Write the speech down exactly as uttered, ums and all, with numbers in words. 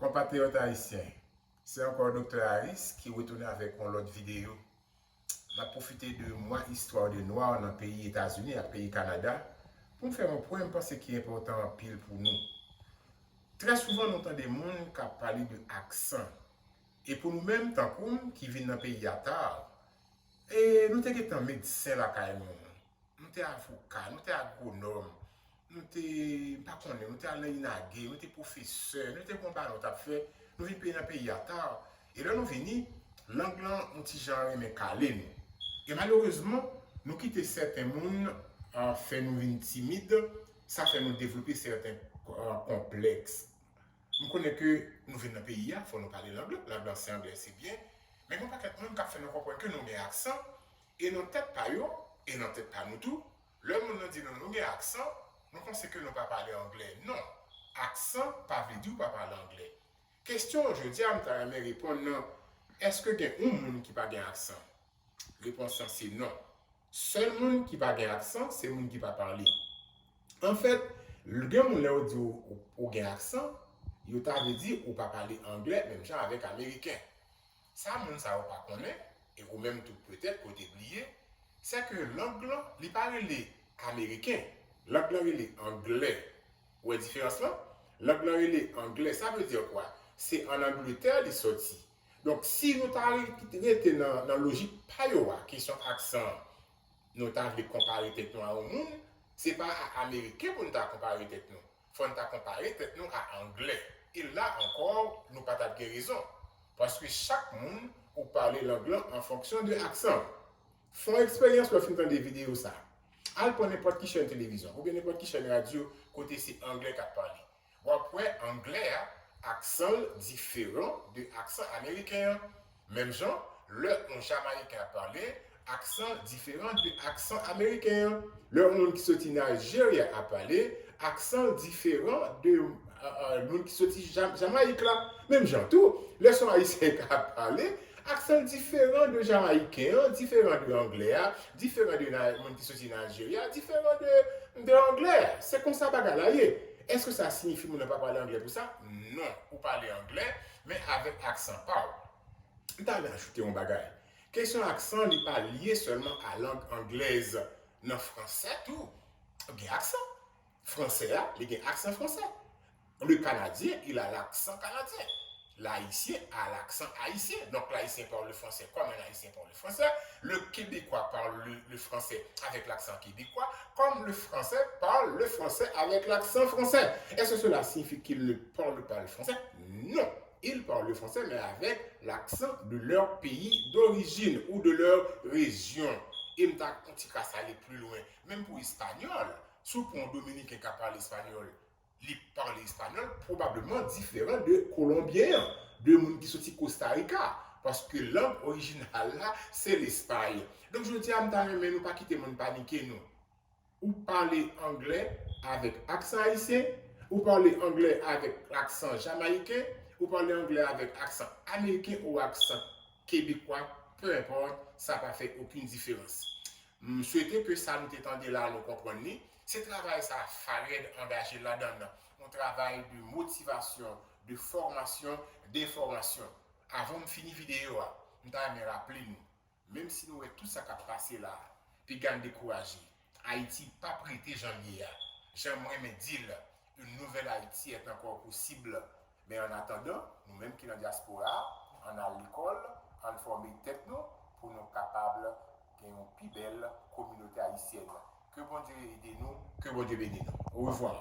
Konpatriyòt ayisyen, se ankò Doktè Harris ki retounen avèk yon lòt videyo. M ap pwofite de mwa istwa de nwa nan peyi Etazini ak peyi Kanada pou m fè yon pwen m panse ki enpòtan anpil pou nou. Trè souvan nou tande moun k ap pale de aksan. E pou nou menm, tankou m, ki vin nan peyi a ta, e nou te gentan medsen lakay nou. Nou te avoka, nou te agwonòm, nou te, m pa konnen, nou te al nan inage, nou te pwofesè, nou te gon bagay nou t ap fè, nou vin peyi nan peyi a ta. E lè nou vini, lang lan yon ti jan renmen kale nou. E malerezman, nou kite sèten moun ah, fè nou vin timid, sa fè nou devlope sèten ah, konplèks. M konnen ke nou vin nan peyi a, fò nou pale lang lan, lang lan se anglè, se byen, men gen yon pakèt moun k ap fè nou konprann ke nou gen aksan, e nan tèt pa yo, e nan tèt pa nou tou, lè moun nan di nou nou gen aksan, nou panse ke nou pa pale anglè. Non, aksan pa vle di w pa pale anglè. Kesyon an jodi a m ta renmen reponn nan, èske gen yon moun ki pa gen aksan? Repons lan se non. Sèl moun ki pa gen aksan, se moun ki pa pale. Anfèt, gen moun lè yo di w ou, ou gen aksan, yo ta vle di ou pa pale anglè menm jan avèk ameriken. Sa moun sa yo pa konnen, e ou menm tou petèt ou te bliye, se ke lang lan, li pa rele ameriken. Lang lan rele anglè. Ou wè diferans lan? Lang lan rele anglè. Sa vle di kwa? Se ann Angletè li sòti. Donk, si nou ta re- rete nan, nan lojik pa yo a, kesyon aksan an, nou ta vle konpare tèt nou a yon moun, se pa a ameriken pou n ta konpare tèt nou. Fò n ta konpare tèt nou a anglè. E la ankò, nou pa t ap gen rezon. Paske chak moun ou pale lang lan an fonksyon de aksan. Fè yon eksperyans lè w fin tande videyo sa. Al pran nenpòt ki chèn televizyon oubyen nenpòt ki chèn radyo kote se anglè k ap pale. W ap wè anglè a, aksan l diferan de aksan ameriken an. Menm jan, lè yon Jamayiken ap pale, aksan diferan de aksan ameriken an. Lè yon moun ki soti Nigeria ap pale, aksan diferan de uh, uh, moun ki soti Jam- Jamayik la. Menm jan tou, lè se yon Ayisyen k ap pale, aksan diferan de Jamayiken an, diferan de anglè a, diferan de na- moun ki soti Nigeria, diferan de, de anglè a. Se konsa bagay la ye. Èske sa siyifi moun nan pa pale anglè pou sa? Non, ou pale anglè, men avèk aksan pa w. M ta vle ajoute yon bagay. Kesyon aksan, li pa lye sèlman a lang anglèz. Nan fransè tou, gen aksan. Fransè a, li gen aksan fransè. Le Canadien, il a l'accent canadien. L'Haïtien a l'accent haïtien. Donc, l'Haïtien parle le français comme un Haïtien parle le français. Le Québécois parle le, le français avec l'accent québécois, comme le Français parle le français avec l'accent français. Est-ce que cela signifie qu'ils ne parlent pas le français? Non. Ils parlent le français, mais avec l'accent de leur pays d'origine ou de leur région. E m ta yon ti kras ale pli lwen. Menm pou espanyòl, si w pran yon dominiken k ap pale espanyòl, li pale espanyòl pwobableman diferan de kolonbyen an, de moun ki soti Costa Rica, paske lang orijinal la se Lespay. Donk jodi a m ta renmen nou pa kite moun panike nou. Ou pale anglè avèk aksan ayisyen, ou pale anglè avèk aksan jamayiken, ou pale anglè avèk aksan ameriken ou aksan kebekwa, peu importe, sa pa fè okenn diferans. M swete ke sa nou te tande la nou konprann li. Se travay sa Fared angaje ladan l. Yon travay de motivasyon, de fòmasyon, denfòmasyon. Avan m fini videyo a, m ta renmen raple nou, menm si nou wè tout sa k ap pase la a, piga n dekouraje. Ayiti p ap rete jan l ye a. Jan m renmen di l, une nouvelle Haïti est encore possible. Men annatandan, nou menm ki nan dyaspora a, ann al lekòl, ann fòme tèt nou pou nou kapab gen yon pi bèl kominote ayisyèn. Ke Bondye ede nou, ke Bondye beni nou. Orevwa.